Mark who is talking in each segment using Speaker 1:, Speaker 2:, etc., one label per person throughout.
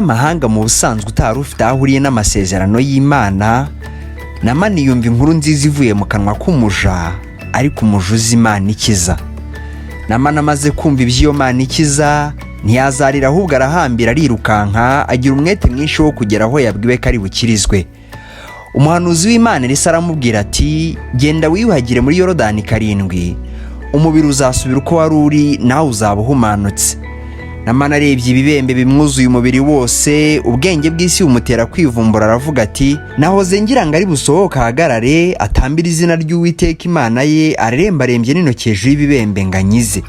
Speaker 1: Umunyamahanga mu busanzwe utari ufite aho ahuriye n'amasezerano y'Imana, Namani yumva inkuru nziza ivuye mu kanwa k'umuja, ariko umuja uzi Imana ikiza. Namani amaze kumva iby'iyo Mana ikiza, ntiyazarira, ahubwo arahambira, arirukanka, agira umwete mwinshi wo kugera aho yabwiwe ko ari bukirizwe. Umuhanuzi w'Imana Elisa aramubwira ati: "Genda wiyuhagire muri Yorodani karindwi, umubiri uzasubira uko wari uri, nawe uzaba uhumanutse." Namani arebye ibibembe bimwuzuye umubiri wose, ubwenge bw'isi bumutera kwivumbura, aravuga ati: "Nahoze ngira ngo ari busohoke, ahagarare, atambire izina ry'Uwiteka Imana ye, arerembarembye n'intoki hejuru y'ibibembe ngo anyize.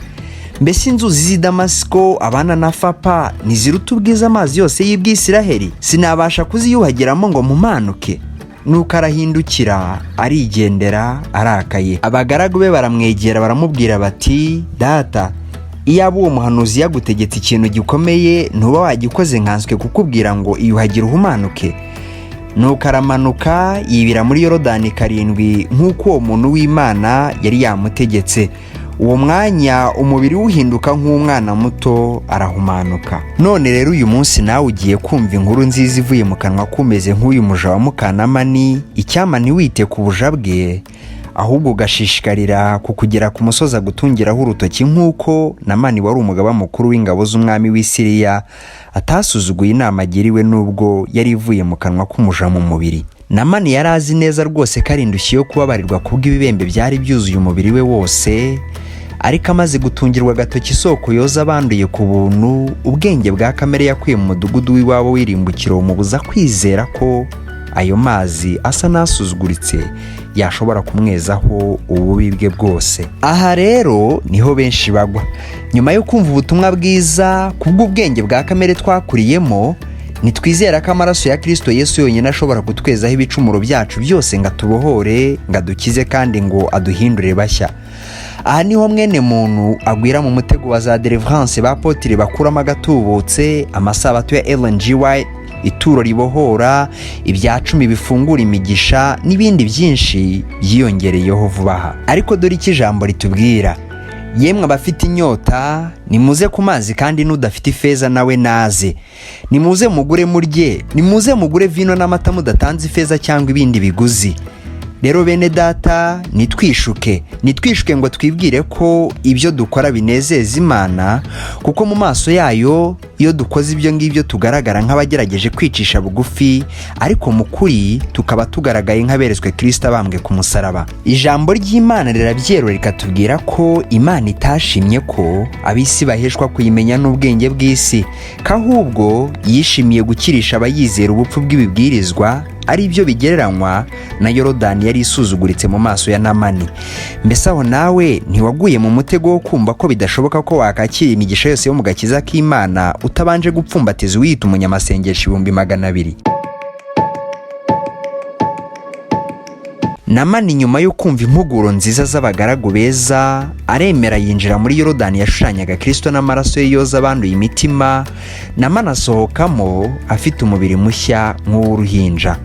Speaker 1: Mbese inzuzi z'i Damasiko abana na Fapa ntiziruta ubwiza amazi yose y'Ubwisiraheli? Sinabasha kuziyuhagiramo ngo mumanuke?" Nuko arahindukira, arigendera arakaye. Abagaragu be baramwegera, baramubwira bati: "Data, iyaba uwo muhanuzi yagutegetse ikintu gikomeye, ntuba wagikoze, nkanswe kukubwira ngo iyuhagire uhumanuke?" Nuko aramanuka, yibira muri Yorodani karindwi, nk'uko uwo muntu w'Imana yari yamutegetse. Uwo mwanya umubiri uhinduka nk'umwana muto, arahumanuka. None rero uyu munsi nawe ugiye kumva inkuru nziza ivuye mu kanwa kumeze nk'uyu muja wa mukanamani. Icyama ntiwite ku buja bwe, ahubwo ugashishikarira kukugera ku musozi agutungiraho urutoki, nk'uko Namani wari umugaba mukuru w'ingabo z'umwami w'i Siriya atasuzuguye inama agiriwe, n'ubwo yari ivuye mu kanwa k'umuja mu mubiri. Namani yari azi neza rwose ko ari indushyi yo kubabarirwa kubw'ibibembe byari byuzuye umubiri we wose, ariko amaze gutungirwa agatoki isoko yoza abanduye ku buntu, ubwenge bwa kamere yakuye mu mudugudu w'iwabo w'irimbukiro bumubuza kwizera ko ayo mazi asa n'asuzuguritse yashobora kumwezaho ububi bwe bwose. Aha rero niho benshi bagwa nyuma yo kumva ubutumwa bwiza. Kubw'ubwenge bwa kamere twakuriyemo, ntitwizera ko amaraso ya Kirisito Yesu yonyine ashobora kutwezaho ibicumuro byacu byose, ngo atubohore, ngo adukize kandi ngo aduhindure bashya. Aha niho mwene muntu agwira mu mutego wa za délivrance ba apôtre bakuramo agatubutse, amasabato ya Ellen G. White, ituro ribohora, ibya cumi bifungura imigisha n'ibindi byinshi byiyongereyeho vuba aha. Ariko dore icyo ijambo ritubwira: "Yemwe abafite inyota, nimuze ku mazi, kandi n'udafite ifeza nawe naze. Nimuze mugure murye, nimuze mugure vino n'amata mudatanze ifeza cyangwa ibindi biguzi." Rero bene data, nitwishuke, nitwishuke ngo twibwire ko ibyo dukora binezeza Imana, kuko mu maso yayo iyo dukoze ibyo ngibyo tugaragara nk'abagerageje kwicisha bugufi, ariko mu kuri tukaba tugaragaye nk'aberetswe Kirisito abambwe ku musaraba. Ijambo ry'Imana rirabyerura, rikatubwira ko Imana itashimye ko ab'isi baheshwa kuyimenya n'ubwenge bw'isi, ko ahubwo yishimiye gukirisha abayizera ubupfu bw'ibibwirizwa, ari byo bigereranywa na Yorodani yari isuzuguritse mu maso ya Namani. Mbese aho nawe ntiwaguye mu mutego wo kumva ko bidashoboka ko wakakira imigisha yose yo mu gakiza k'Imana utabanje gupfumbatiza uwiyita umunyamasengesho 200,000? Namani nyuma yo kumva impuguro nziza z'abagaragu beza, aremera, yinjira muri Yorodani yashushanyaga Kirisito n'amaraso ye yoza abanduye imitima. Namani asohokamo afite umubiri mushya nk'uw'uruhinja.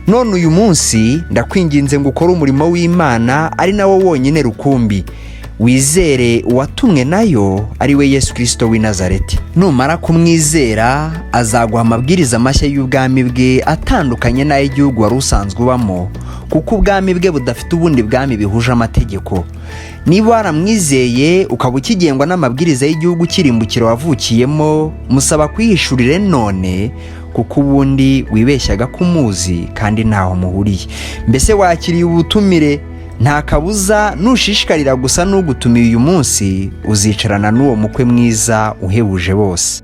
Speaker 1: None uyu munsi ndakwinginze ngo ukore umurimo w'Imana, ari nawo wonyine rukumbi, wizere uwatumwe nayo, ari we Yesu Kirisito w'i Nazareti. Numara kumwizera, azaguha amabwiriza mashya y'ubwami bwe, atandukanye n'ay'igihugu wari usanzwe ubamo, kuko ubwami bwe budafite ubundi bwami bihuje amategeko. Niba waramwizeye ukaba ukigengwa n'amabwiriza y'igihugu cy'irimbukiro wavukiyemo, musaba kwihishurire none, kuko ubundi wibeshyaga ko umuzi kandi ntaho muhuriye. Mbese wakiriye ubutumire? Nta kabuza, nushishikarira gusa n'ugutumiye uyu munsi, uzicarana n'uwo mukwe mwiza uhebuje bose.